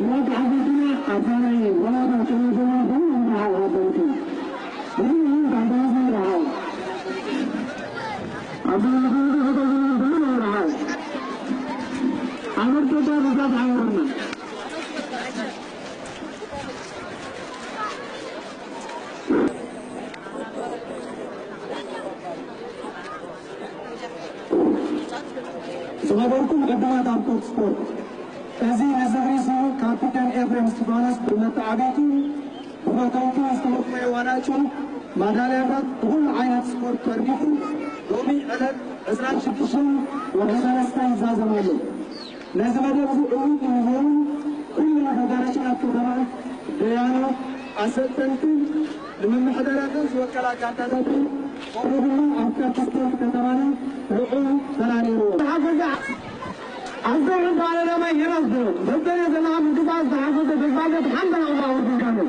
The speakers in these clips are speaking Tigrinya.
ወዲ ሓጎስና ኣባናይ ወላዳ ጨመሰና በሉ ወዲ ሓጎስና። በሉ ወዲ ሓጎስና። ዝኸበርኩም ዕዱማት ኣፍቀርቲ ስፖርት፣ እዚ ንዝኽሪ ስሙ ካፒቴን ኤፍሬም እስጢፋኖስ ብመተዓብይቱ ብፈተውቱ ዝተወፈየ ዋንጫ ማዳልያታት ብኹሉ ዓይነት ስፖርት ተርዲፉ ሎሚ ዕለት ዕስራን ሽዱሽተን ወርሒ ሰለስተ ይዛዘም ኣሎ። ነዚ መደብ እዚ ዕዉት ንምግባሩ ኩሉ ፈደረሽናት ከተማ፣ ደያኑ፣ ኣሰልጠንትን ንምምሕዳራትን ዝወከላ ጋንታታትን ከምኡ ድማ ኣፍቀርቲ ስፖርት ከተማና ልዑል ተራ ነይርዎ። ተሓገዘ። ኣዝዮም እንተኣለለመ ይረስዶ ዘበነ ዘላ ምንቅስቃስ ተሓገዘ በዛገት ሓንበላ ውራ ውርዱ።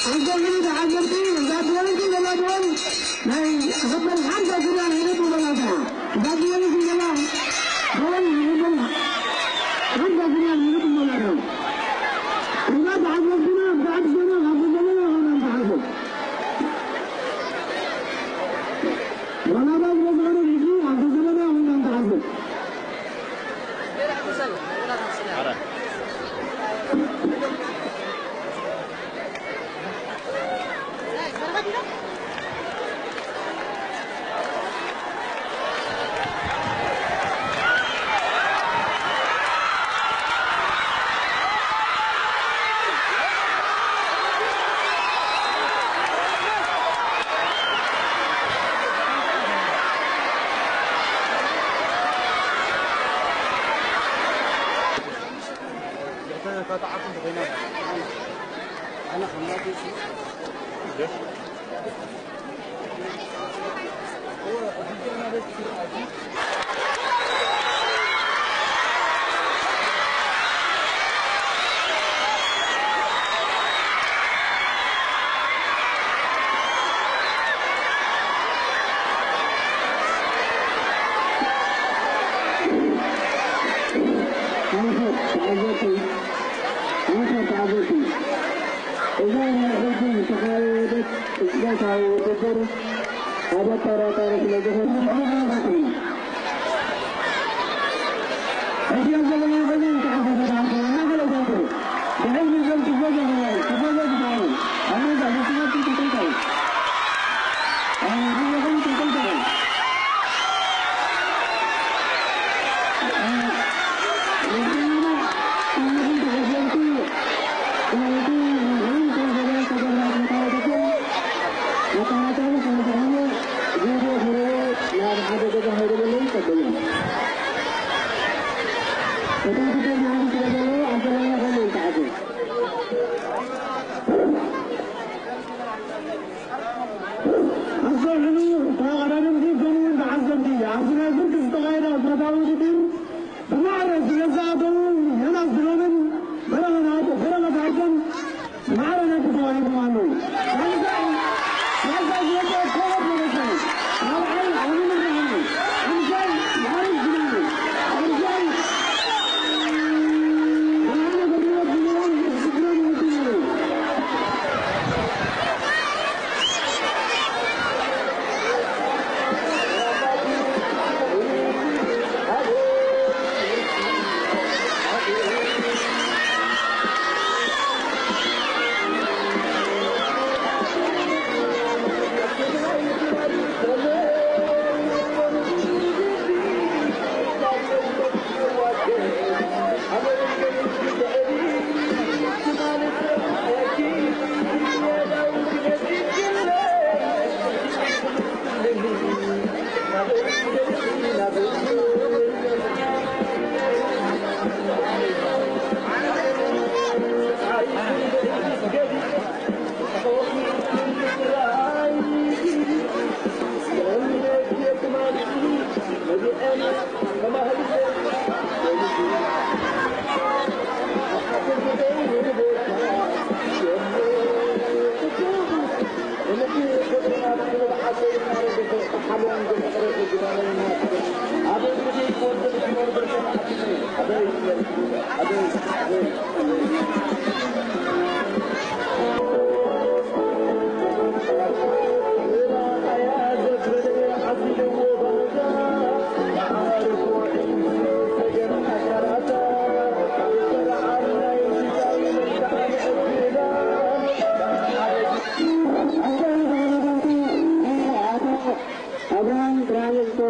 ኣንጎሉ ተዓዘብቲ እዛ ድወልቲ ዘላ ድወል ናይ ኣኸበል ሓምሳ ግዳን ሂደት በላታ። እዛ ድወልቲ ዘላ ድወል ሂደት ሓምሳ ግዳን ሂደት በላታ። እዛ ተዓዘብትና ብዓድ ዘና ካብ ዘለና ሆና ተዓዘብ። ወላዳ ዝበዝሖ ሕጂ ኣብ ዘመና ሆና ተዓዘብ። ኣንፈት ተዓዘብቲ፣ ኣንፈት ተዓዘብቲ፣ እዛ ናይ ሕጂ ዝተኻየደት ቅጽበታዊ ውድድር ኣብ ኣጠራጣሪ ስለ ዝኾነ፣ ሕጂ ኣብ ዘለናዮ ኮይና ንተዓዘብቲ ተዓዘብቲ እናበለ ዘንብሩ። ብሕልሚ እዞም ቲፎዞ ኾይኖም፣ ቲፎዞ ዝበሃሉ፣ ኣብ መወዳእታ ሰዓት ተንጠልጠሉ። ኣሰልሕኑ ተቐዳደምቲ ከምኡውን ተዓዘብቲ፣ ኣብዚ ናይ ብርቂ ዝተኻየደ ኣስማታዊ ውድድር ብማዕረ ስለ ዝኣተዉ፣ ዮናስ ድሮምን በረኸት ሃብተን ብማዕረ ነጥቢ ተዋሂቦም ኣለዉ። ሳልሳይ፣ ሳልሳይ ዝወጸ ኮኸብ ተበሳይ፣ ራብዓይ ዓብዱ መብርሃኑ፣ ሓምሻይ ያሬድ ዝናቡ፣ ሳልሳይ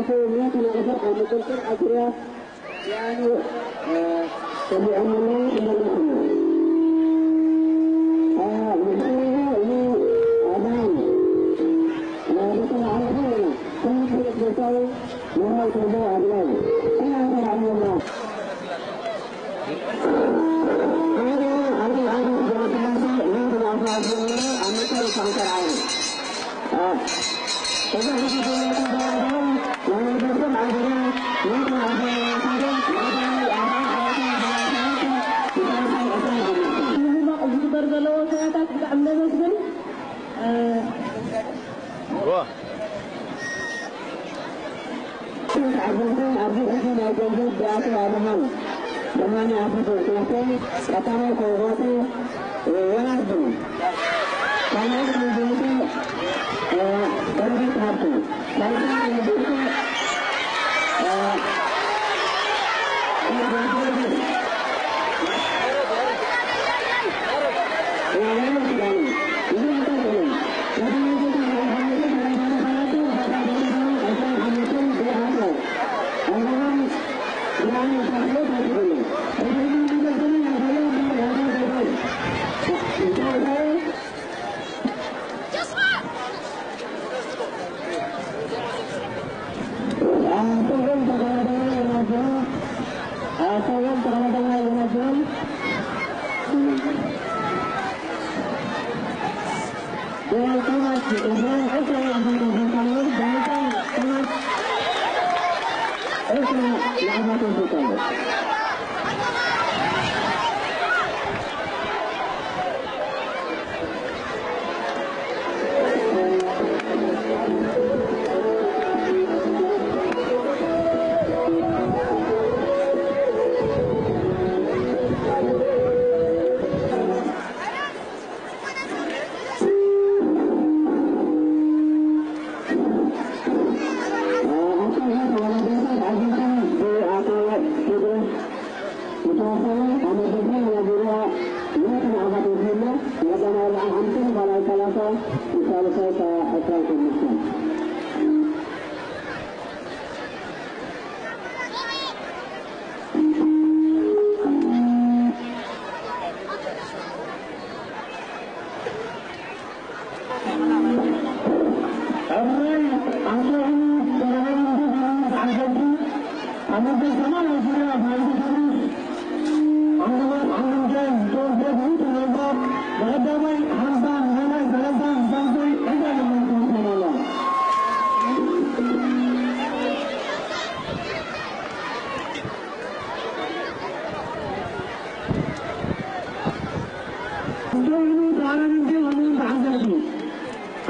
ሰሚዖምና ኣለዉ። ዝግበር ዘለዎ ስራታት ብጣዕሚ ነመስግን። ዋ። ኣብዚ ሕጂ ናይ ገንዘብ ብኣቶ ኣብርሃም ሰማንያ ኣፍሪካ ክልተ ቀዳማይ ከዋኺብቲ ወናስ ብሩ ካልኣይ ፕሬዚደንት በረከት ሃብቱ ሳልሳይ ፕሬዚደንት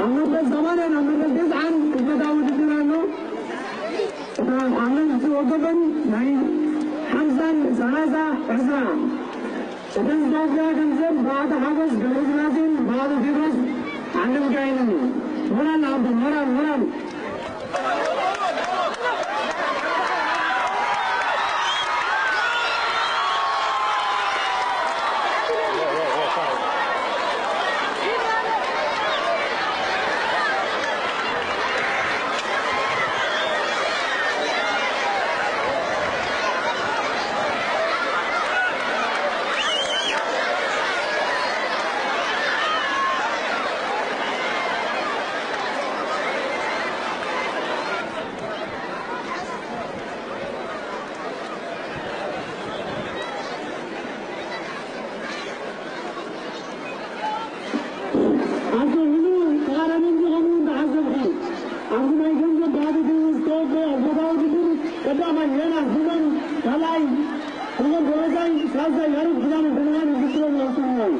ኣብ መበል ሰማንያን ኣብ መበል ተስዓን ክፍለታ ውድድር ኣሎ። እታ ዓመት ዝወገበን ናይ ሓምሳን ሰላሳ ዕስራ። እተን ዝተወፍያ ገንዘብ ብኣቶ ሓጎስ ገብረስላሴን ብኣቶ ቴድሮስ ዓንደምካይንን እዩ። ሞራል ንኣቦ፣ ሞራል፣ ሞራል። ኣቶ ሙሉ ተቓዳደምቲ ከምኡ እንዳዓዘብኩ ኣብዚ ናይ ገንዘብ ባዶ ዝተወደአ ዞባዊ ውድድር ቀዳማይ ዮናስ ዘመን፣ ካልኣይ ተመን ጎበዛይ፣ ሳልሳይ ያሬድ ኪዳነ ብምዃን ውድድሮም ይቕጽሉ ኣለዉ።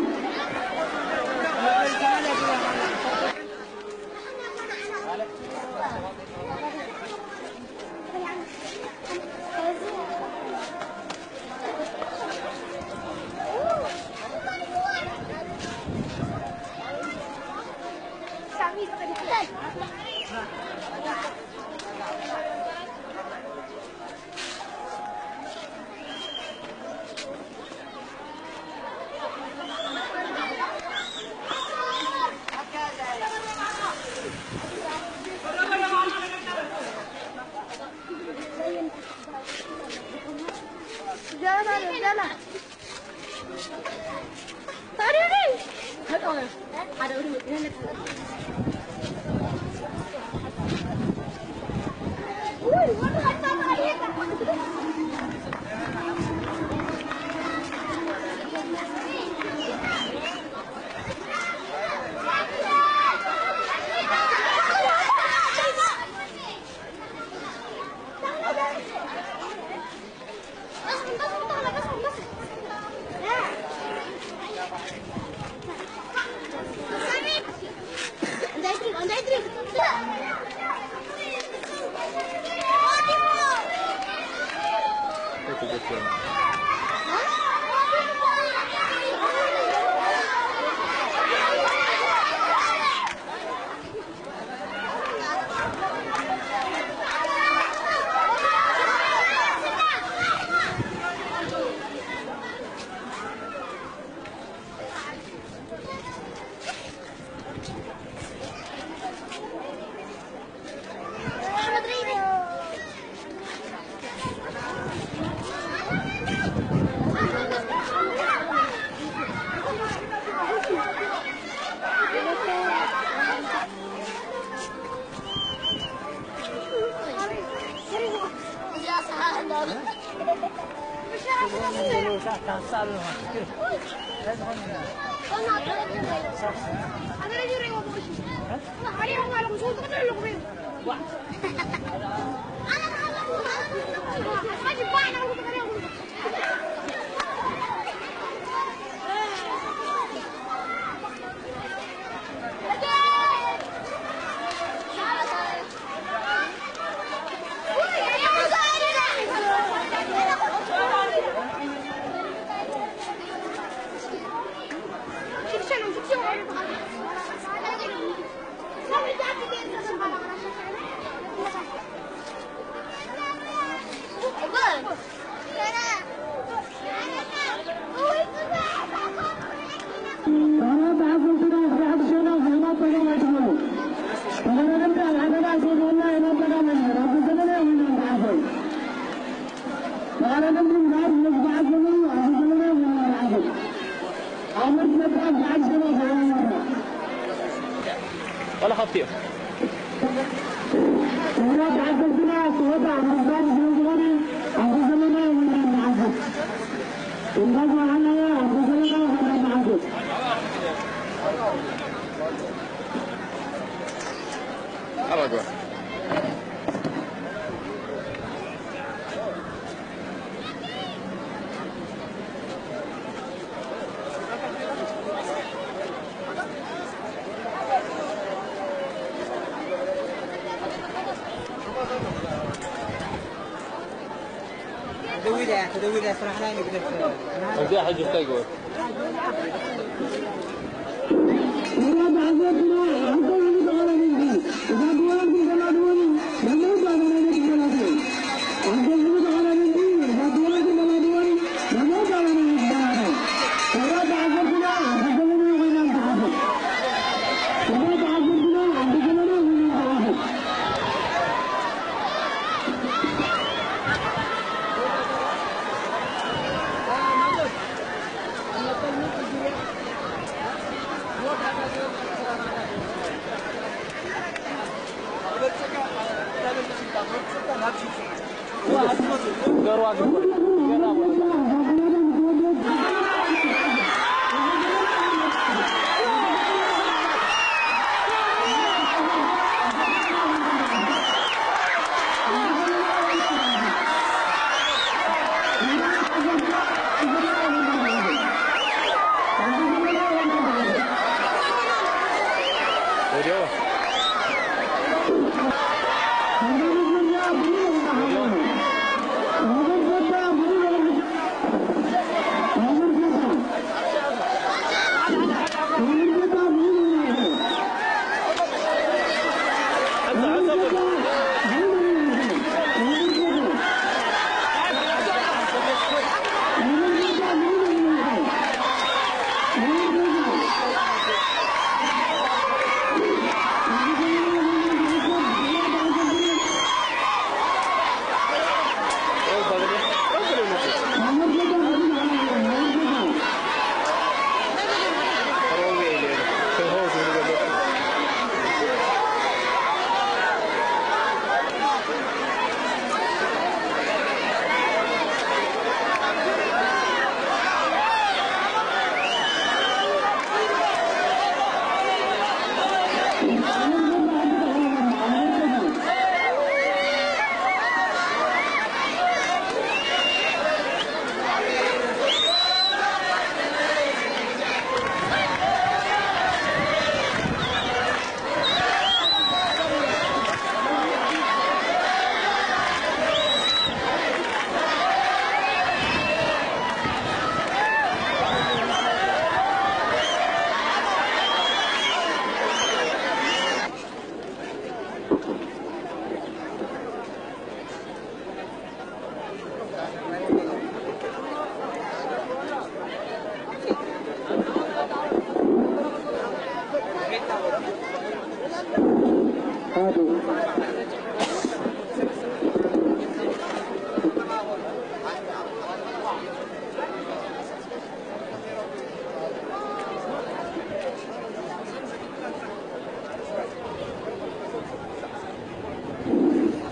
ዋላ ካብቲ እዮም። ተደዊለ እያ፣ ተደዊለ ስራሕ ላይ ንግደፍ። እዚኣ ሕጂ እንታይ ይገበር?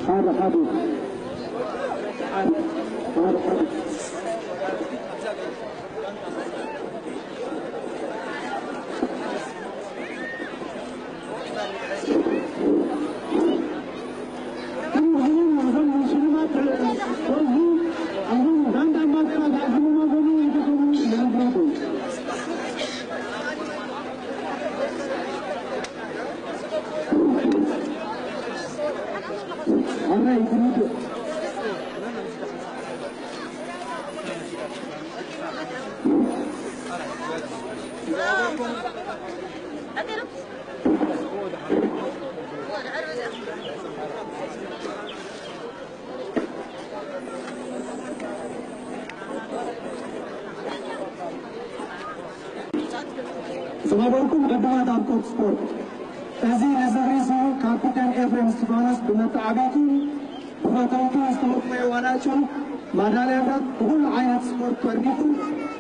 ሓደ ሓደ ሓደ ሓደ ሓደ ዝኸበርኩም ዕዱማት ኣብ ኮት ስፖርት፣ እዚ ንዝኽሪ ስሙ ካፒቴን ኤፍሬም እስጢፋኖስ ብመተዓብይቱ ብፈተውቱ ዝተወፈየ ዋናቸው ማዳልያታት ብኹሉ ዓይነት ስፖርት ተርዲፉ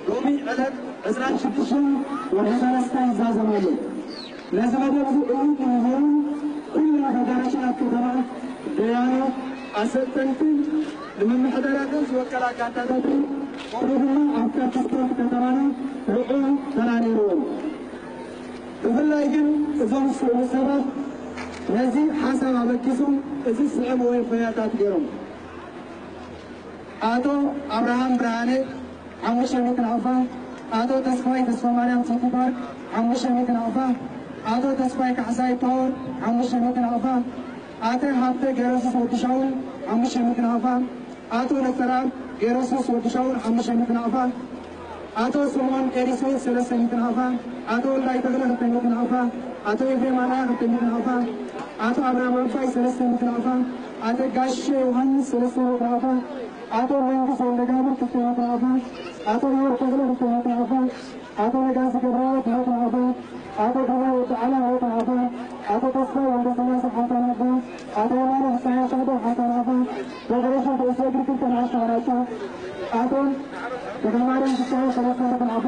ሎሚ ዕለት ዕስራን ሽዱሽተን ወርሒ ሰለስተ ይዛዘም ኣሎ። ነዚ መደብ እዚ ዕዉት ንምግባሩ ኩለን ፈደረሽናት ከተማ፣ ደያኑ፣ ኣሰልጠንትን ንምምሕዳራትን ዝወከላ ጋንታታትን ከምኡ ድማ ኣፍቀርቲ ስፖርት ከተማና ልዑል ተራ ነይርዎም። ብፍላይ ግን እዞም ዝስዕቡ ሰባት ነዚ ሓሳብ ኣበጊሶም እዚ ዝስዕብ ወፈያታት ገይሮም። ኣቶ ኣብርሃም ብርሃነ ሓሙሽተ ሚእቲ ናቕፋ፣ ኣቶ ተስፋይ ተስፋማርያም ሲቲ ፓርክ ሓሙሽተ ሚእቲ ናቕፋ፣ ኣቶ ተስፋይ ካሕሳይ ፓወር ሓሙሽተ ሚእቲ ናቕፋ፣ ኣቶ ሃብተ ገረሱስ ወዲ ሻውል ሓሙሽተ ሚእቲ ናቕፋ፣ ኣቶ ነጸራብ ገረሱስ ወዲ ሻውል ሓሙሽተ ሚእቲ ናቕፋ፣ ኣቶ ሰሎሞን ኤሪሶስ ሰለስተ ሚእቲ ናቕፋ፣ ኣቶ ወልዳይ ተኽለ ክልተ ሚእቲ ናቕፋ፣ ኣቶ ኤፍሬም ኣርኣያ ክልተ ሚእቲ ናቕፋ፣ ኣቶ ኣብርሃም ኣባይ ሰለስተ ሚእቲ ናቕፋ፣ ኣቶ ጋሼ ዮሃንስ ሰለስተ ሚእቲ ናቕፋ፣ ኣቶ መንግስት ወልደጋብር ክልተ ሚእቲ ናቕፋ፣ ኣቶ ዮር ተኽለ ክልተ ሚእቲ ናቕፋ፣ ኣቶ ነጋሲ ገብረህይወት ሚእቲ ናቕፋ፣ ኣቶ ግርማይ ወዲ ዓላ ሚእቲ ናቕፋ፣ ኣቶ ተስፋይ ወልደስላሴ ሓምሳ ናቕፋ፣ ኣቶ የማነ ፍስሃየ ሻዕዳው ሓምሳ ናቕፋ፣ ፌደሬሽን ኩዕሶ እግሪ ክልተ ናቕፋ ናቕፋ፣ ኣቶ ተኽለማርያም ፍስሃየ ሰለስተ ናቕፋ፣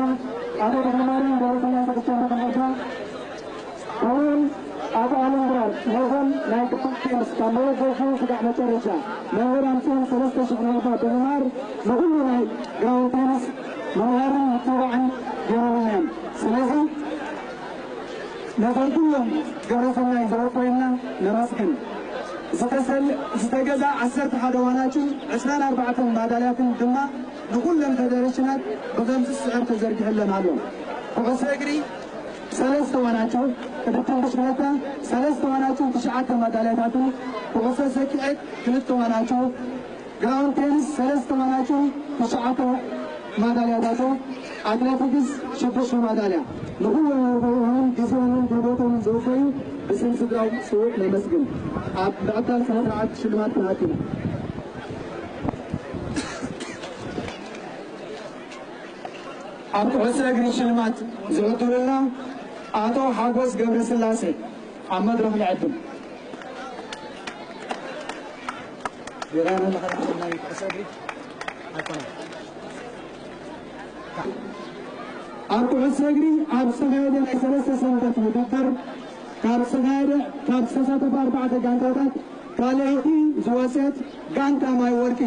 ኣቶ ተኽለማርያም ገብረስላሴ ክልተ ናቕፋ፣ ከምኡውን ኣቶ ኣለም ብራር ነዞም ናይ ግጥም ቴኒስ ካብ መወዳእታኡ ስጋዕ መጨረሻ መምህር ኣምፅኦም ሰለስተ ሽሕ ናቕፋ ብምምሃር ንኹሉ ናይ ግራውንድ ቴኒስ ምምሃርን ምትብባዕን ገይሮምና እዮም። ስለዚ ነዞም ኩሎም ግብረ ሰናይ ዘወፈዩልና ነመስግን። ዝተሰል-፣ ዝተገዛ ዓሰርተ ሓደ ዋናችን ዕስራን ኣርባዕተን ማዳልያትን ድማ ንኹለን ፌደሬሽናት ብኸምዚ ዝስዕብ ተዘርጊሕለን ኣሎ። ኩዕሶ እግሪ ሰለስተ ዋናቸው፣ ቅድድም ብሽክለታ ሰለስተ ዋናቸው ትሽዓተ ማዳልያታትን፣ ኩዕሶ ሰኪዔት ክልተ ዋናቸው፣ ግራውንድ ቴኒስ ሰለስተ ዋናቸው ትሽዓተ ማዳልያታትን፣ ኣትሌቲክስ ሽዱሽተ ማዳልያ። ንኹሎም ወፈይኦምን ግዜኦምን ጉልበቶምን ዘወፈዩ ብስም ስድራኦም ስዉእ ነመስግን። ኣብ ምዕዳል ስነ ስርዓት ሽልማት ክንኣቱ ኢና። ኣብ ኩዕሶ እግሪ ሽልማት ዝዕድሉልና ኣቶ ሓጎስ ገብረስላሴ ኣብ መድረኽ ንዕድም። ጌራና ኣለኻ ናይ ኩዕሶ እግሪ ኣይኮነን። ኣብ ኩዕሶ እግሪ ኣብ ዝተኻየደ ናይ ሰለስተ ሰንበት ውድድር ካብ ዝተኻየደ ካብ ዝተሳተፋ ኣርባዕተ ጋንታታት ካልኣይቲ ዝወፀት ጋንታ ማይ ወርቂ።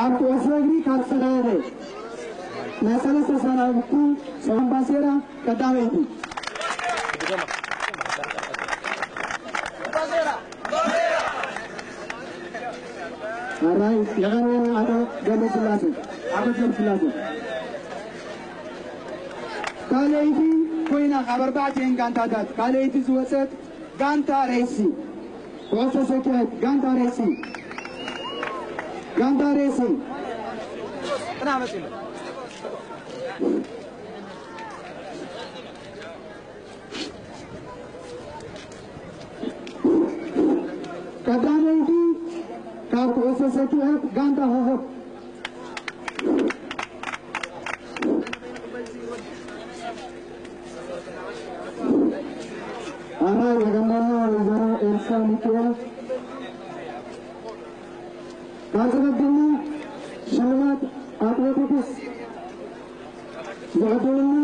ኣብ ኩዕሶ እግሪ ካብ ዝተኻየደ ናይ ሰለስተ ሰናብቲ ሰንባሴራ ቀዳመይቲ። ኣራይ የቐንየና ኣቶ ገብረስላሴ፣ ኣቶ ገብረስላሴ። ካልኣይቲ ኮይና ካብ ኣርባዕቲኤን ጋንታታት ካልኣይቲ ዝወፀት ጋንታ ሬሲ፣ ኩዕሶ ሰኪዔት ጋንታ ሬሲ፣ ጋንታ ሬሲ። ቅና መጺሉ። ቀዳመይቲ ካብ ኩዕሶ ሰኪዐት ጋንታ ኮኾብ። ኣራይ ዘገንዳና ወይዘሮ ኤልሳ ሚካኤል። ካብ ዝረብና ሽልማት ኣትሌቲክስ ዝዕድሉና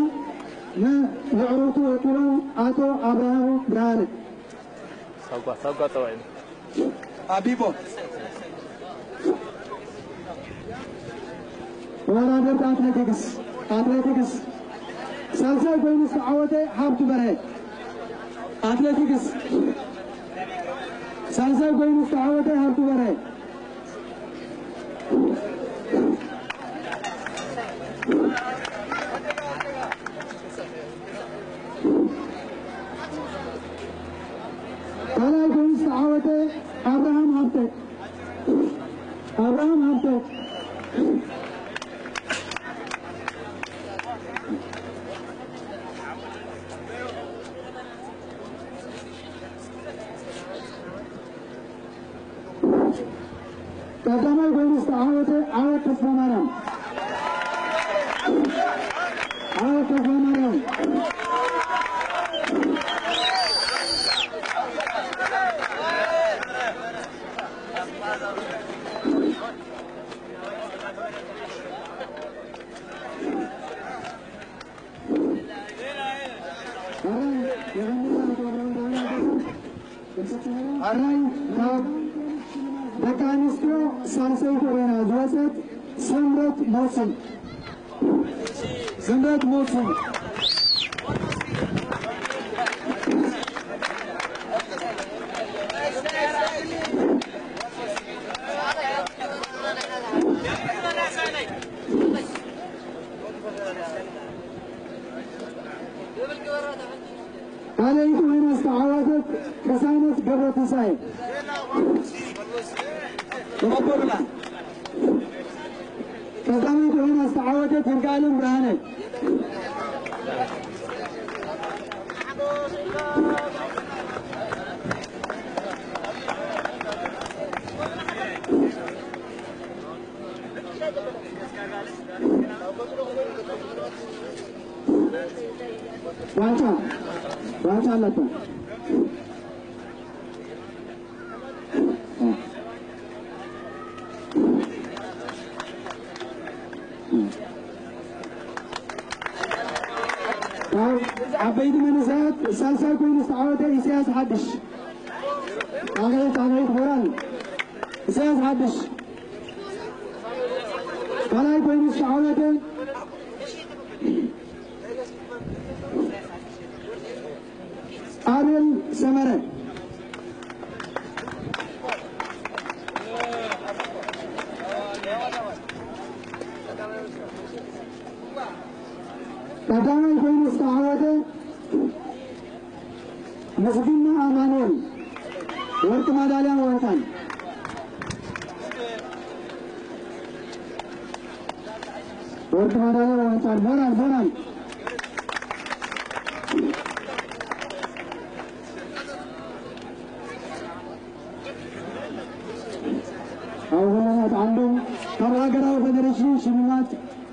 ንየዕሩኽቱ ወኪሎም ኣቶ ኣብርሃም ብርሃነ። ሳጓ፣ ሳጓ ጠዋይ። ኣቢቦ። ተወዳደርቲ ኣትሌቲክስ፣ ኣትሌቲክስ። ሳልሳይ ኮይኑ ዝተዓወተ ሃብቱ በርሀ። ኣትሌቲክስ። ሳልሳይ ኮይኑ ዝተዓወተ ሃብቱ በርሀ። ካልኣይ ኮይኑ ዝተዓወተ ኣብርሃም ሃብተ። ኣብርሃም ሃብተ። ቀዳማይ ኮይኑ ዝተዓወተ ዓወት ተስፋማርያም። ዓወት ተስፋማርያም። ኣራይ ካብ ደቂ ኣንስትዮ ሳልሰይቲ ኮይና ዝወፀት ስምረት ሞስን። ስምረት ሞስን። ካልኣይቲ ኮይና ዝተዓወተት ቅሳነት ገብረትንሳኤ። ተቐበሉላ። ቀዳመይቲ ኮይና ዝተዓወተት ይርጋለም ብርሃነ። ዋንጫ፣ ዋንጫ ኣለካ። ካብ ዓበይቲ መንእሰያት ሳልሳይ ኮይኑ ዝተዓወተ ኢሳያስ ሓድሽ። ኣቤት፣ ኣቤት፣ ሞራል። ኢሳያስ ሓድሽ። ካልኣይ ኮይኑ ዝተዓወተ ኣቤል ሰመረ። ቀዳማይ ኮይኑ ዝተዓወተ ምስግና ኣማኑኤል፣ ወርቂ ማዳልያን ዋንጫን። ወርቂ ማዳልያን ዋንጫን። ሞራል፣ ሞራል። ኣብ ወለናት ዓንዶም ካብ ሃገራዊ ፌደሬሽን ሽልማት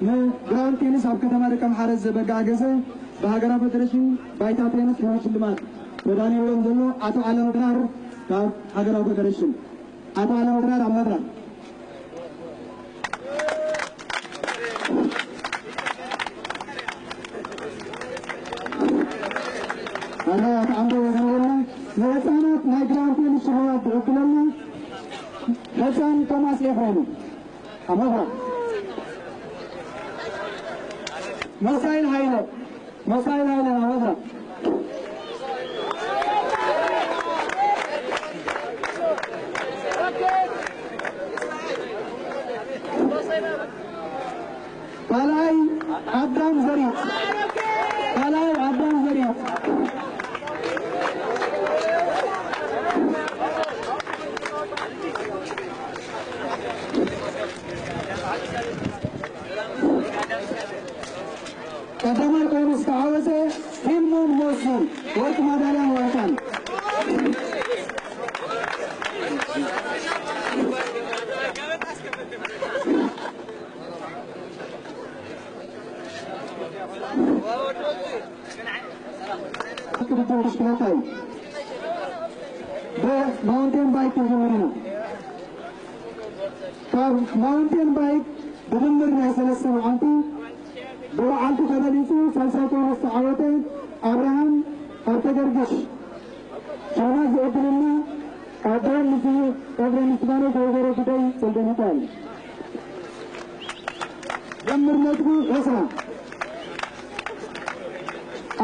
ንግራውንድ ቴኒስ ኣብ ከተማ ደቀምሓረ ዘበጋገሰ ብሃገራዊ ፌደሬሽን ባይታ ቴኒስ ፍሉይ ሽልማት ተዳልዩሎም ዘሎ ኣቶ ዓለም ድራር ካብ ሃገራዊ ፌደሬሽን። ኣቶ ዓለም ድራር ኣብ መድረኽ። ኣነ ኣቶ ዓንዶ ዘንበልና ንህፃናት ናይ ግራውንድ ቴኒስ ሽልማት ዝዕድለልና ህፃን ቶማስ ኤፍሬም ኣብ መድረኽ። መሳይል ሃይለ፣ መሳይል ሃይለ ኣብ መድረኽ። ካልኣይ ኣዳም ዘሪት፣ ካልኣይ ኣዳም ዘሪት። ቀዳማይ ኮይኑ ዝተዓወተ ፊልሞን ሞሲ ወርቂ ማዳልያን ዋንጫን። ቅድድም ብሽክለታ እዩ። ብማውንቴን ባይክ ክንጅምር ኢና። ካብ ማውንቴን ባይክ ብድምር ናይ ሰለስተ መዓልቲ ብበዓልቱ ተበሊጹ ሳልሳይ ኮይኑ ዝተዓወተ ኣብርሃም ሃብተገርግሽ። ሽልማት ዝዕድልና ኣቦ ምስ ቀብረ ምስጋና ወይዘሮ ግደይ ወልደሚካኤል። ድምር ነጥቡ ዕስራ።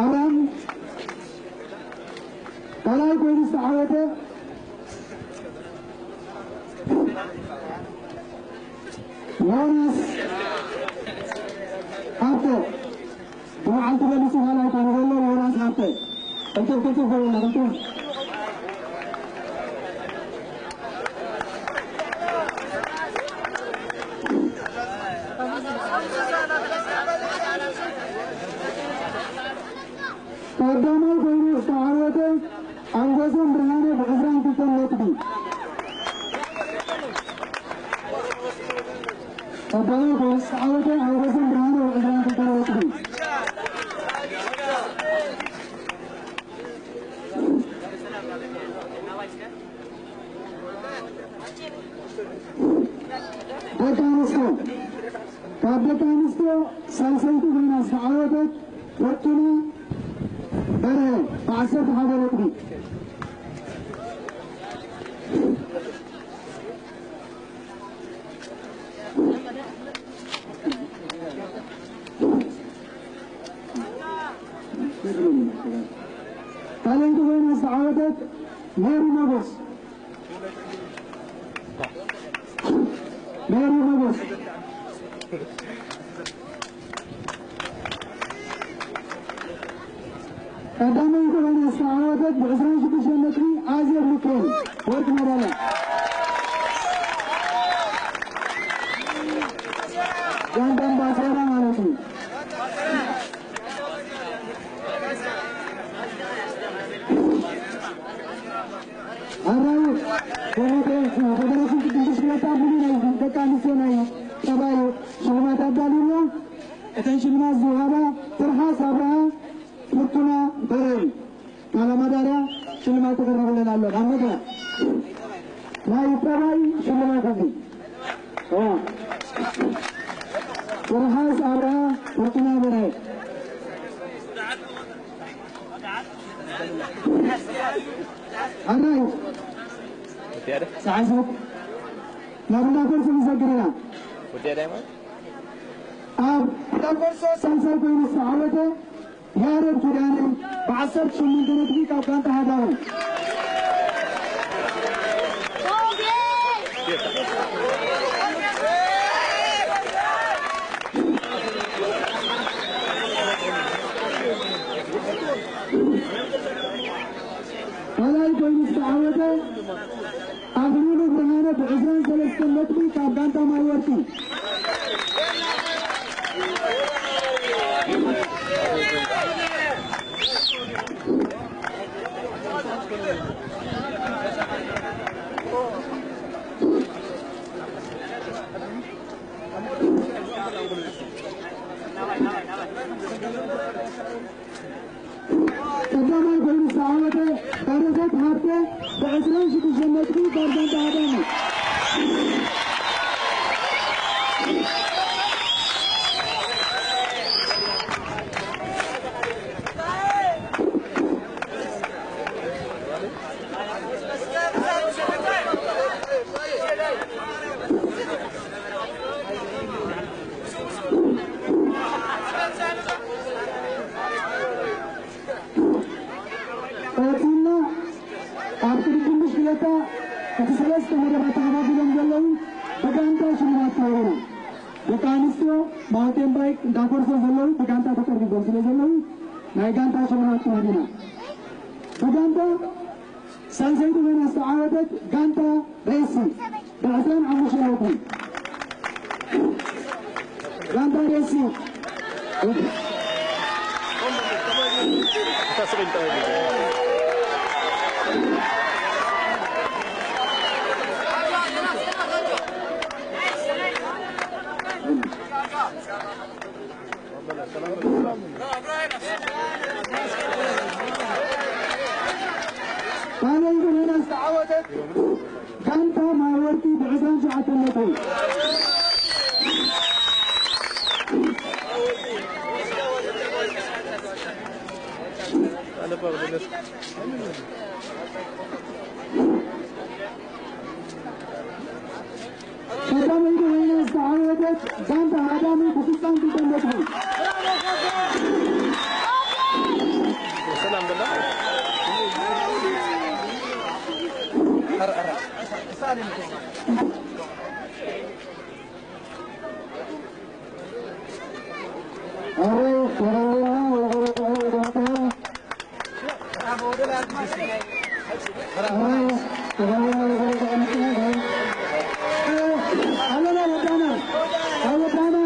ኣብርሃም ካልኣይ ኮይኑ ዝተዓወተ ዮናስ ሃብተ። ብመዓልቲ በሊሱ ካልኣይ ኮይኑ ዘሎ ዮናስ ሃብተ። ቅልጡፍ ቅልጡፍ በሉና፣ ቅልጡፍ። ቀዳማይ ኮይኑ ዝተዓወተ ኣንጎሶም ብርሃነ ብዕስራን ክልተን ነጥቢ። ቀዳማይ ኮይኑ ዝተዓወተ ኣንጎሶም ብርሃነ ብዕስራን ክልተን ነጥቢ። ደቂ ኣንስትዮ፣ ካብ ደቂ ኣንስትዮ ሳልሰይቲ ኮይና ዝተዓወተት ፍርቱና በርሀ ብዓሰርተ ሓደ ነጥቢ። ካልኣይቲ ኮይና ዝተዓወተት ሜሪ ሞጎስ። ሜሪ ሞጎስ። ቀዳመይቲ ኮይና ዝተዓወተት ብዕስራን ሽዱሽተን ነጥቢ ኣዜብ ሚካኤል ወርቂ ሜዳልያ። ጋንዳ ኣምባሳዳ ማለት እዩ። ኣራዩ ኮሚቴ ፌደሬሽን ቅድም ብሽክለታ ሙሉ ናይ ደቂ ኣንስትዮ ናይ ጠባይ ሽልማት ኣዳልዩ ኣሎ። እተን ሽልማት ዝወሃባ ትርሓስ ኣብርሃ፣ ፍርቱና በረይ፣ ካላ ማዳርያ ሽልማት ተቐሪብለን ኣሎ። ኣብ መድረኽ ናይ ጠባይ ሽልማት እዚ። እዋ። ትርሓስ ኣብርሃ፣ ፍርቱና በረይ። ኣራዩ ሰዓት ናብ እንዳ ኮርሶ ንሰግር ኢና። ኣብ እንዳ ኮርሶ ሳልሳይ ኮይኑ ዝተዓወተ ያሬድ ኪዳነ ብዓሰርተ ሸሞንተ ነጥቢ ካብ ጋንታ ሃዳወ። ካልኣይ ኮይኑ ዝተዓወተ ኣኽሊሉ ብርሃነ ብዕስራን ሰለስተን ነጥቢ ካብ ጋንታ ማይ ወርቂ። ቀዳማይ ኮይኑ ዝተዓወተ በረከት ሃብተ ብዕስራን ሽዱሽተን ነጥቢ ካብ ጋንታ ሃዳማ። ቀጺልና ኣብ ቅድድም ብሽክለታ እቲ ሰለስተ መደባት ተኸፋፊሎም ዘለዉ ብጋንታ ሽልማት ክህቡና። ደቂ ኣንስትዮ ማውንቴን ባይክ እንዳኮርሶ ዘለዉ ብጋንታ ተጠርቢቦም ስለ ዘለዉ ናይ ጋንታ ሽልማት ክህቡና። ብጋንታ ሳልሰይቲ ኮይና ዝተዓወተት ጋንታ ሬሲ ብዕስራን ሓሙሽተን ነጥቢ። ጋንታ ሬሲ። እታ ስቕ ኢልካ ፓነል ኮይና ዝተዓወተት ጋንታ ማይ ወርቂ ብዕስራን ትሽዓተን ነጥቢ። ቀዳመይቲ ኮይና ዝተዓወተት ጋንታ ሃዳሚ ብስሳን ክልተን ነጥቢ። ኣረ ተረልና ወረቀ ጋንታ ኣለና ወዳና ኣወዳና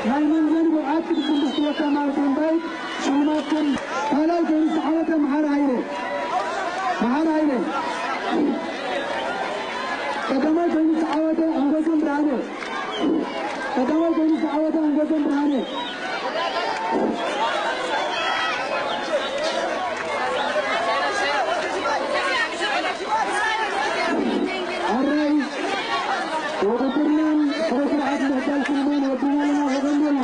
ናይ መንዘኒ ብቕዓት ቅድስት ወካ ማርቲን ባይ ሽልማትን ካልኣይ ኮይኑ ዝተዓወተ መሓሪ ሃይለ፣ መሓሪ ሃይለ። ቀዳማይ ኮይኑ ዝተዓወተ ኣንጎሶም ብርሃነ፣ ቀዳማይ ኮይኑ ዝተዓወተ ኣንጎሶም ብርሃነ። ኣራይ ውድድርናን ስነ ስርዓት ምዕዳል ሽልማን ወዲና ኣለና። ወገን ኣለና።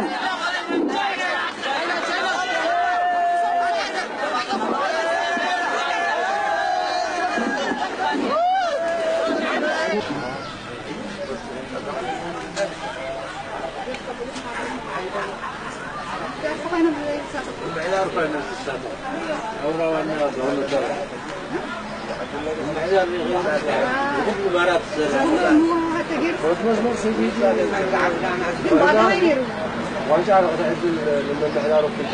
ዋንጫ ንክትዕድል ንምምሕዳሩ ክንታ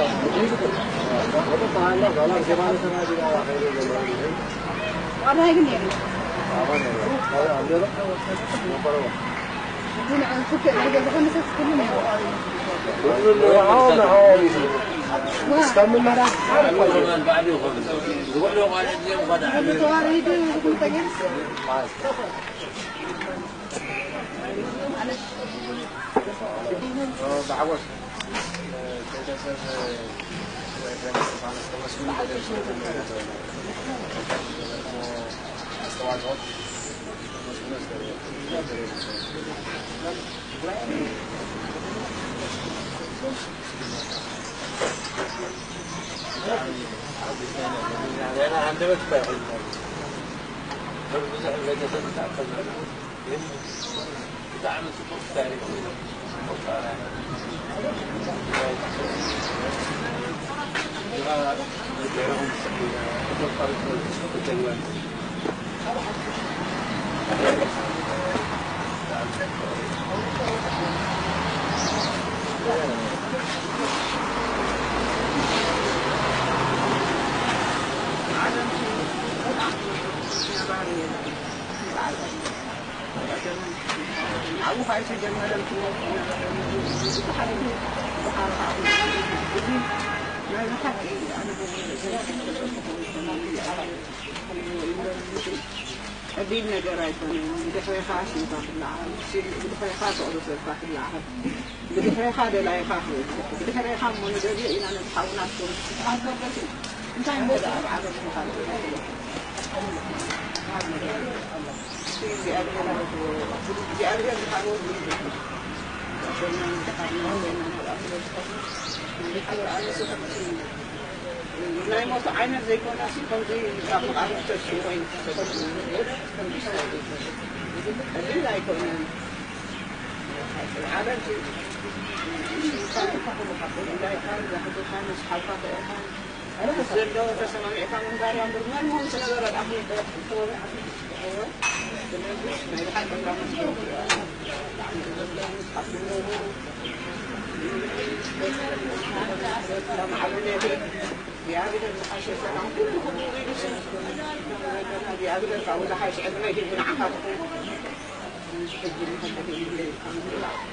ብዓወት ቤተሰብ ወይፈን ስቴፋኖስ ተመስገን ተደርሶ ኣስተዋጽኦ ቀሊል ነገር ኣይኮነን። ብድሕሬኻ ሽምካ ክለዓል፣ ብድሕሬኻ ፍቕሪ ሰብካ ክለዓል፣ ብድሕሬኻ ደላይኻ ክብል፣ ብድሕሬኻ እሞ ንደልዮ ኢና ነቲ ሓውና ክትኮኑ ክትበሃል ከሎ እንታይ እሞ ደኣ ኣብ ዓለም ምዃን? እግዚኣብሔር፣ እግዚኣብሔር ዝሃቦ ናይ ሞት ዓይነት ዘይኮነ ሲ ከምዚ ናብ መቓብር ተስኡ ኮይኑ ተፈጥሩ ከምዚ ኣይኮነን። ዓለም ሲ እንታይ ተኽሉ ካብ እንዳይካ ዛሕቶካ ምስ ሓውካ ተእኻ ዘለዉ ተሰማሚዕካ ምንባር እያ እምበር መን መን ስለ ዘረድኣኹ ይበል።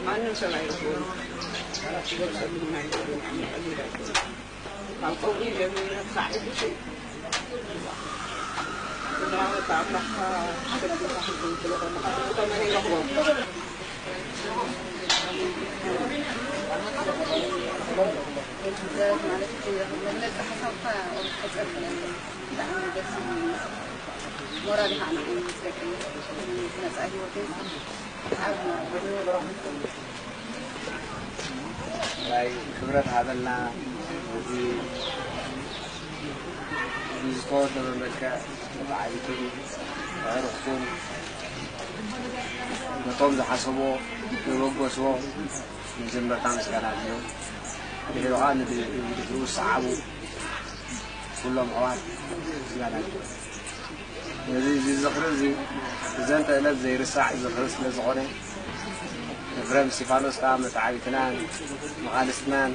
ማንም ሰብ ኣይረኽቦን። ካብ ጸጉሪ ጀሚሩ ክሳዕ እግሪ እንዳመጻ ኣምላኽካ ኣመስግንካ ክትብል ስለ ዘለኻ፣ ብኸመይ ንረኽቦም? ማለት እቲ መግለጺ ሓሳብካ ኦሪት ተጸብለኒ። ብጣዕሚ ደስ ይብል። ሞራል ይሃበና። ደቂ መጻኢ ህይወት ናይ ክብረት ሃበልና። እዚ ብዝተወደበ መልክዕ ተዓቢቱን ኣዕሩኽቱን ነቶም ዝሓሰቦ ዘበገስዎ መጀመርታ ምስጋና እዩ። ድሕሩ ከዓ ንድሕሩ ዝሰዓቡ ኩሎም ኣሕዋት ምስጋና እዩ። ነዚ እዚ ዝኽሪ እዚ ብዘንተ ዕለት ዘይርሳዕ ዝኽሪ ስለ ዝኾነ፣ ኤፍሬም እስጢፋኖስ ከዓ መተዓቢትናን መቓልስትናን፣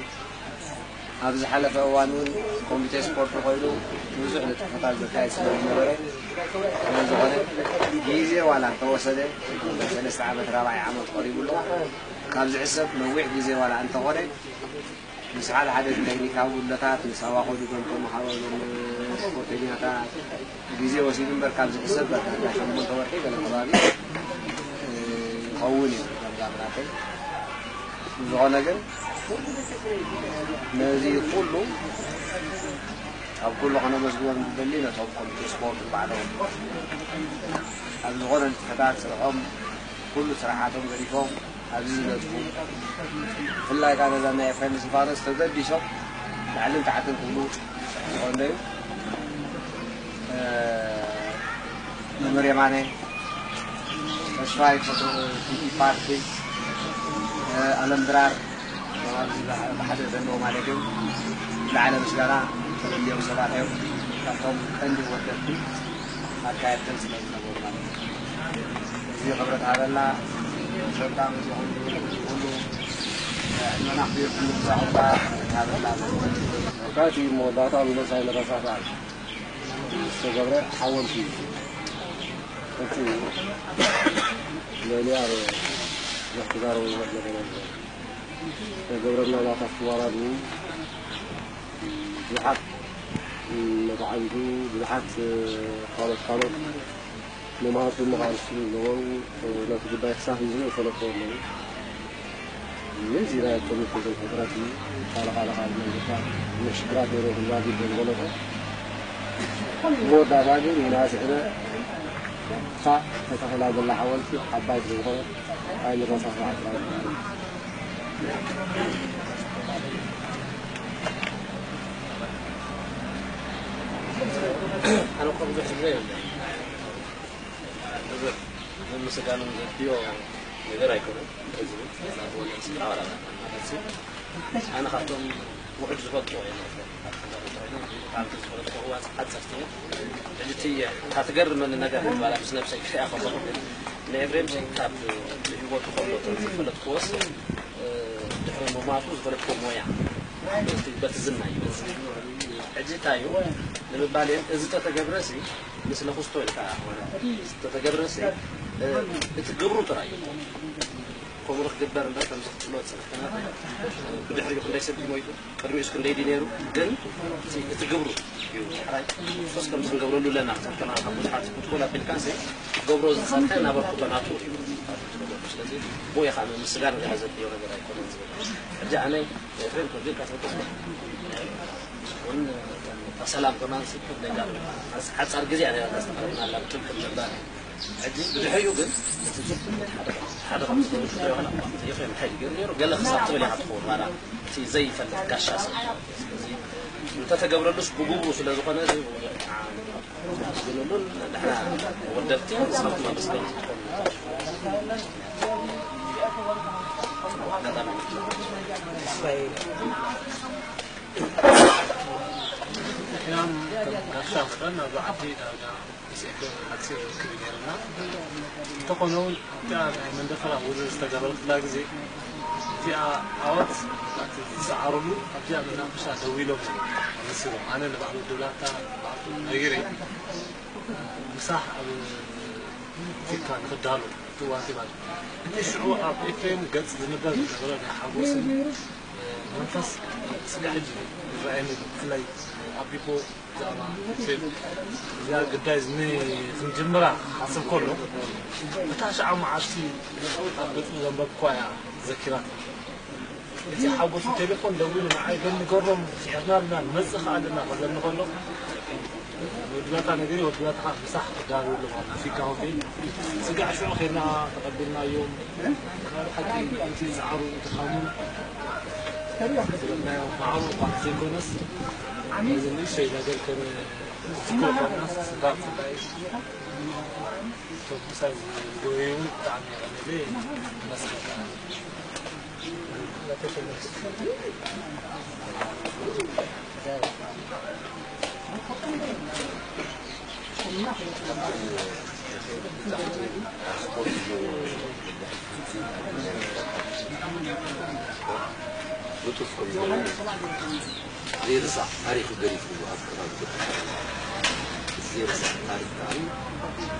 ኣብ ዝሓለፈ እዋን እውን ኮሚቴ ስፖርት ኮይኑ ብዙሕ ንጥፈታት ዘካየድ ስለ ዝነበረ፣ ስለ ዝኾነ ግዜ ዋላ እንተወሰደ፣ ሰለስተ ዓመት ራብዓይ ዓመት ቀሪቡ ኣሎ። ካብ ዝሕሰብ ነዊሕ ግዜ ዋላ እንተኾነ፣ ምስ ሓደ ሓደ ቴክኒካዊ ጉድለታት፣ ምስ ኣዋኾ ድገምቶም መሃበሎም ስፖርተኛታት ግዜ ወሲዱ እምበር፣ ካብ ዝሕሰብ በቃ እንዳ ሸሞንተ ወርሒ ገለ ከባቢ፣ እ፣ ይኸውን እዩ ዳርጋ ብናተይ። ዝኾነ ግን ነዚ ኩሉ ካብ ኩሉ ከነመስግኖም ዝደሊ ነቶም ኮሚቴ ስፖርት ባዕሎም ኣብ ዝኾነ ንጥፈታት ስርሖም ኩሉ ስራሓቶም ገዲፎም ኣብዚ ዝነጥፉ፣ ብፍላይ ከኣ ነዛ ናይ ኤፍሬም እስጢፋኖስ ተገዲሶም ላዕልን ታሕትን ክብሉ ዝኾን ዶ እዩ? እ፣ መምህር የማነ ተስፋይ፣ ፎቶ ቲቲ ፓርቲ፣ እ፣ ኣለም ድራር፣ ኣብዚ ብሓደ ዘለዎ ማለት እዩ። ዝለዓለ ምስጋና ተደልዮም ሰባት እዮም። ካብቶም ቀንዲ ወደብቲ ኣካየድትን ስለ ዝነበሩ ማለት እዩ። እዚ ክብረት ሃበና። ሰላም እዚ ኩሉ ዕድመና ክብየኩም ንዛዕባ ክብረት ሃበና። ካብቲ መወዳእታ ብመሳይ መረሳሳት ዝተገብረ ሓወልቲ እዩ። እቲ ልዕሊኣ ዶ ዘክዛረቡ ነገር የለን። ዝተገብረልና ናታ ክዋራድ ብዙሓት መተዓቢቱ፣ ብዙሓት ካልኦት ካልኦት መማህርቱ መቓልስቲ ዘለዎም ነቲ ጉዳይ ክሳብ ህዝቢ ዝፈለጥዎ ኣለዉ። ምዚ ናይ ኮሚቴ ዘን ሕፅረት እዩ። ቃለ ቃለ ቃል መንግስታ ምሽግራት ነይሩ ክዛጊ ዝበለቶ መወዳእታ ግን ኢና ስዕበ እታ ተተኺላ ዘላ ሓወልቲ ዓባይ ስለ ዝኾነት ኣይንረሳዕ። ኣነ እኮ ብዙሕ ዝብሎ የብለይን። ብዙሕ ምምስጋን ዘድልዮ ነገር ኣይኮነን። ህዝቢ፣ ዋላ ስድራ፣ ዋላ ማለት እዩ። ኣነ ካብቶም ውሑድ ዝፈልጦ እየ። ብጣዕሚ ዝፈለጥኩ እዋን ሓፀርቲ እየ። ሕጂ እቲ እታ ትገርመኒ ነገር ባላ ምስ ነብሰይ ክሪኣ ከለኹ ግን ንኤፍሬም ሲ ካብ ብህይወቱ ከሎ ዝፈለጥኩዎስ፣ እ፣ ድሕሪ ምማቱ ዝፈለጥኩዎ ሞያ በቲ፣ በቲ ዝና እዩ። በቲ ሕጂ እንታይ እዩ ንምባል እየ፣ እዚ ተተገብረሲ ምስ ለኹስቶ ኢልካ ኾነ ተተገብረሲ፣ እ፣ እቲ ግብሩ ጥራይ እዩ። ከምኡ ክግበር እምበር ከምዚ ክትብሎ ዝጸናሕካ ብድሕሪኡ ክንደይ ሰብ እዩ ሞይቱ፣ ቅድሚኡስ ክንደይ ድዩ ነይሩ? ግን እቲ፣ እቲ ግብሩ እዩ ዳሕራይ። ሶስ ከምዚ ክንገብረሉ ኣለና፣ ክትብል ከለኻ ካብ ብዙሓት ክትኩል ኣቢልካሲ ክትገብሮ ዝጸንሐ ናበርክቶ ናቱ እዩ። ስለዚ ብኡ ኢኻ ምስጋና ገለ ዘድልዮ ነገር ኣይኮነን ዝብል። ሕጂ ኣነ ኤፍሬም ከምዚ ኢልካ ትፈልጦ እውን ሰላም ከማን ስልክ ኔጋ ሓጻር ግዜ ኣነ ተስተኻረና ኣላ ብትልክም ነበር። ሕጂ ብድሕሪኡ ግን እቲ ጽሑፍ ሓደ፣ ሓደ ካብ ዝኸውን ክረዮ ከላ ኤፍሬም እንታይ ገይሩ ነይሩ? ገለ ክሳብ ትብል ኢኻ ትኸውን፣ ዋላ እቲ ዘይፈልጥ ጋሻ ሰብ። ስለዚ እንተተገብረሉስ ብግብሩ ስለ ዝኾነ እዚ ኣመስግንሉን ንሕና ወደብቲ ንስኻትኩም ኣመስገንቲ ትኾኑ። ኣጋጣሚ ሕናም ከም ጋሻ መጠን ናብዛ ዓዲ ዳርጋ ምስ ኤፍሬም ሓጺር ርክብ እዩ ነይሩና። እንተኾነ እውን እቲኣ ናይ መንደፈራ ውድድር ዝተገበረትላ ግዜ እቲኣ ዓወት እቲ ዝሰዓሩሉ ኣብዚኣ መናፈሻ ደው ኢሎም እዮም ኣመሲሮም። ኣነ ንባዕሉ ድብላታ ባዕሉ ነጊረ ምሳሕ ኣብ ፊትካ ንኽዳሎ እቲ እዋንቲ ማለት እዩ። እቲ ሽዑ ኣብ ኤፍሬም ገጽ ዝንበብ ዝነበረ ናይ ሓጎስን መንፈስ ስጋዕ ሕጂ ራእይኒ ብፍላይ ኣቢቦ ብዛዕባ ሆቴል እዚኣ ግዳይ ዝኒ ክንጅምራ ሓስብ ከሎ እታ ሸዓ መዓልቲ ኣብ ገጹ ዘንበብኳ እያ ዘኪራት። እቲ ሓጎሱ ቴሌፎን ደዊሉ ንዓይ ገኒ ገሮም ስሕትና ኣለና ንመጽእ ከኣ ኣለና ክብለኒ ከሎ ወድላታ ነገሪ ወድላታ ከኣ ምሳሕ ክዳርብሉ ማለት ኣፍሪካ ሆቴል ስጋዕ ሽዑ ኬና ተቐቢልናዮም። ሓቂ እቲ ዝዓሩ ድኻሙን ስለናዮ ማዕሩ እኳ ዘይኮነስ ነዚ ንእሽተይ ነገር ከም ዝኮፋና ስጋብ ፍላይ ተጉሳ ዝጎየዩ ብጣዕሚ የቐንለ መስገን ዘይርሳዕ ታሪኹ ገዲፉ ኣብ ከባቢ ዘይርሳዕ ታሪክ ብጣዕሚ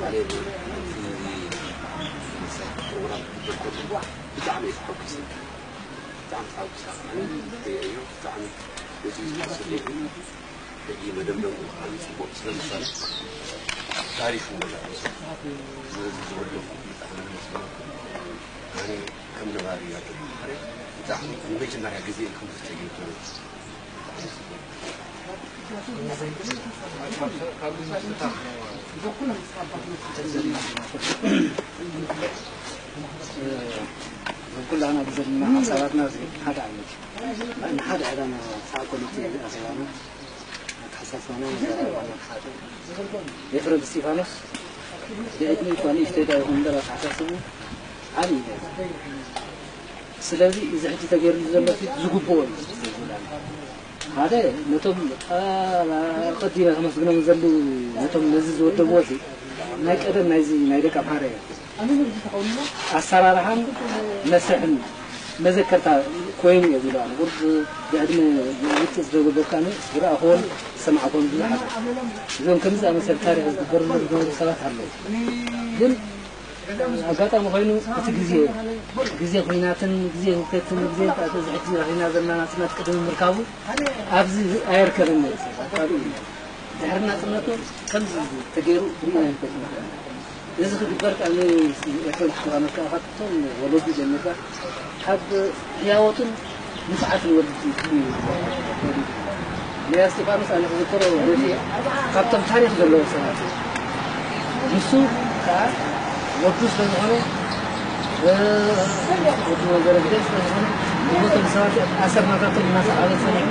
ማለት ፕሮግራም ክግበር ከሎ ብጣዕሚ እየ ተሓጒሰ። ብጣዕሚ ተሓጒሰ። ኣነ ርእየዮ ብጣዕሚ ነቲ ዝመስል ሕጂ መደምደምኡ ብጣዕሚ ጽቡቕ ስለ ዝሳለ ታሪፉ ዝወደቡ ብጣዕሚ ነመስግነኩም። ኣነ ከም ነባሪ ያደጉ ብጣዕሚ ንመጀመርያ ግዜ እዩ ከምዚ ተገይሩ። ኩላና ብዘለና ሓሳባትና ሓደ ዓይነት እዩ። ንሓደ ዕላማ ተኣኮነት ኣኼባና ኣተሓሳስባና ዘረባና ሓደ ኤፍረም እስጢፋኖስ ብዕድመ እኳ ንእሽተይ ዳ ይኹን እምበር ኣተሓሳስቡ ዓብዪ እዩ። ስለዚ እዚ ሕጂ ተገይርሉ ዘሎ ፊት ዝግብኦ እዩ። ሓደ ነቶም ኣቐዲመ ከመስግኖም ዘሉ ነቶም ነዚ ዝወደብዎ እዚ ናይ ቀደም ናይዚ ናይ ደቂ ኣምሓራ እዮም። ኣሰራርሓን መስርሕን መዘከርታ ኮይኑ እዮም ኢሉ ኣሎ። ቁርብ ብዕድመ ውፅእ ዝደገበካኒ ዝረኣኽዎን ዝሰማዕክዎን ብዙሓት እዮም። እዞም ከምዚ ዝኣመሰለ ታሪኽ ዝግበረሎም ዝነበሩ ሰባት ኣለዉ። ግን ኣጋጣሚ ኮይኑ እቲ ግዜ ግዜ ኹናትን ግዜ ህውከትን ግዜ እዚ ሕጂ ረኺብና ዘለና ናፅነት ቅድሚ ምርካቡ ኣብዚ ኣየርከብን ነይሩ። ድሕሪ ናፅነቱ ከምዚ ተገይሩ ርኢና ይፈልጥና። እዚ ክግበር ከኣ ንኤርትራ ዝተቐመጥካ ካብቶም ወለዱ ጀሚርካ ካብ ህያወቱን ንፍዓትን ወዲ ናይ እስጢፋኖስ ኣነ ክዝክሮ ደፊ ካብቶም ታሪክ ዘለዎ ሰባት እዩ። ንሱ ከዓ ወዱ ስለዝኾነ ወዲ ወዘረ ግደይ ስለዝኾነ እሞቶም ሰባት ኣሰርናታቶም እናሰዓበ ዝፀንሑ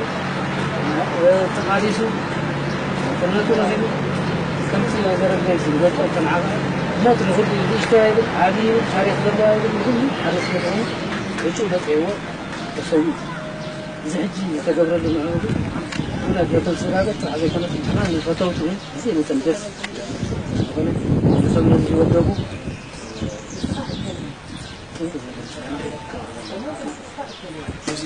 ተቓሊሱ ጥነቱ ረኺቡ ከምቲ ወዘረ ግደይ ዝገልፆ ተናዓቐ ሞት ንኹሉ እዩ። ንእሽቶ ኣይብል ዓብዪ ይብል ታሪክ ዘለዎ ኣይብል ንኹሉ ሓደ ስለዝኾነ ዕጩ በፂዕዎ ተሰዊኡ። እዚ ሕጂ ዝተገብረሉ ንዕኡ ግን ኩላ ጌቶም ስድራ ቤት ጥራሕ ዘይኮነስ ንሕና ንፈተውቲ እውን እዚ መጠን ደስ ዝኾነ ነቶም ነዚ ዝወደቡ እዚ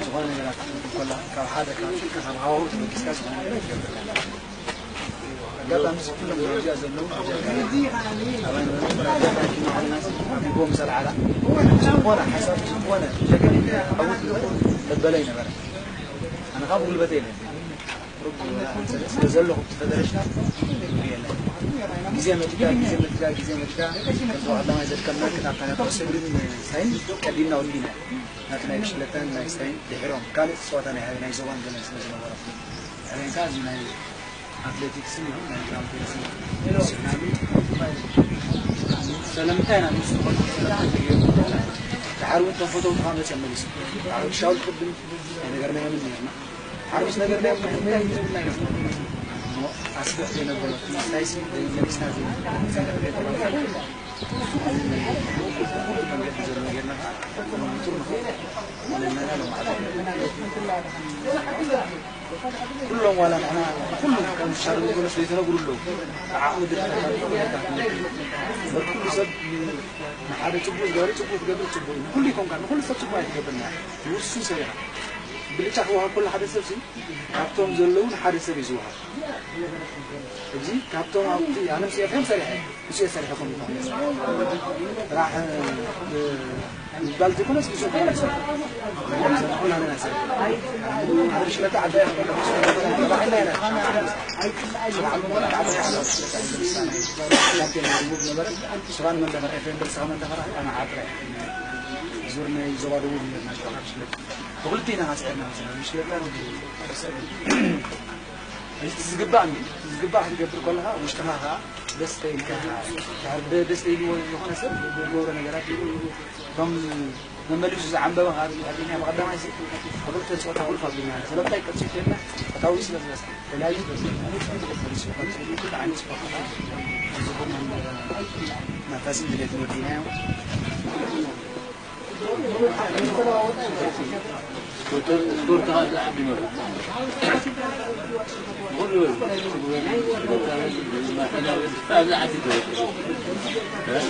ዝኾነ ነገራት ክትብል ከላ ካብ ሓደ ካብ ካብ ሃዋሁ ተበጊስካ ዝኾነ ነገር ትገብር ኣጋጣሚ ኩሎም ደረጃ ዘለዉ ኣባይ ነበሩ። ኣቢቦም ሰልዓላ ዝኾነ ሓሳብ ዝኾነ ሸገር ዓወት ልኹ መበለ ይነበረ ኣነ ካብ ጉልበተ የለን ስለዘለኹ ብቲ ፈደረሽናል ግዜ መዲዳ ግዜ መዲዳ ግዜ መዲዳ ከምዚ ቀዳማይ ዘድከምና ክታብታ ናይ ኩዕሶ እግርን ሳይን ቀዲምና ወዲና ናቲ ናይ ብሽክለታን ናይ ሳይን ድሕሮም ካልእ ፀዋታ ናይ ናይ ዞባን ገለን ስለ ዝነበረ ሕሬንካ እዚ ናይ ኣትሌቲክስን ይኹን ናይ ግራውንድ ቴኒስን ወሲድናሉ። ስለምንታይ ኢና ንሱ ዝኾነ ድሓር እውን ተንፈተው ተፋመፀ መሊሱ ሻውል ቅድም ኣይነገርናዮምን ነርና ሓሙስ ነገር ናይ ምሕምያ ይዘብና ይመስለኒ ኣስበሕ ዘይነበረ ናይሲ ዘይመሊስና ዘይመንገዲ ዘሎ ጌርና ኩሎም ዋላ ንሕና ኩሉ ከም ሻርቢ ጎለስ ዘይተነግሩ ኣለዉ ዓቕሚ ድርታ ኩሉ ሰብ ንሓደ ፅቡቅ ዝገበረ ፅቡቅ ትገብር ፅቡቅ እዩ ንኩሉ ይኮንካ ንኩሉ ሰብ ፅቡቅ ኣይትገብርና ውሱን ሰብ ኢኻ ብልጫ ክወሃብ ከሎ ሓደ ሰብ ሲ ካብቶም ዘለዉ ንሓደ ሰብ እዩ ዝወሃብ። እዚ ካብቶም ኣብቲ ኣነ ምስ ኤፍሬም ሰሪሐ ምስኡ እየ ሰሪሐ ኮሚቴ ጥራሕ ይባል ዘይኮነስ፣ ብዙ ነገር ሰብ። ሰብ ዝኾነ ነገር ሰብ። ኣብ ሽለታ ዓባይ ሻምፒዮን ደቡብ ነበረ። ሽፋን መንደፈራ፣ ኤፍሬም ደስታ መንደፈራ፣ ኣና ዓጥረ። ዙር ናይ ዞባ ደቡብ ነርና ሽፋን ሽለታ። ብክልቲና ስዒርና መሰለና። ሽለታ እዚ ዝግባእ እንዲ፣ ዝግባእ ክትገብር ከለኻ፣ ውሽጥኻ ኸዓ ደስ ኢልካ፣ ድሕሪ ደ-፣ ደስ ኢልዎ ዝኾነ ሰብ ዝገብሮ ነገራት እዩ። እቶም መመሊሱ ዝዓንበበ ኸዓ፣ ኣቢና ብቐዳማይ ሲ፣ ብክልተ ጾታ ውልፍ ኣቢና፣ ስለምንታይ ቀልጢፉ ኢልና፣ ፈታዊ ስለ ዝበዝሐ፣ ተላዩ ስለ ዝበዝሐ፣ ኩሉ ዓይነት ስፖርት፣ እዚ ኹሉ መንፈስን ድሌትን ወዲእናዮ። ስፖርት፣ ስፖርት ኸዓ ዝዓቢ መርሑ። ኩሉ ኣብዚ ዓዲ ተወልደ። እ?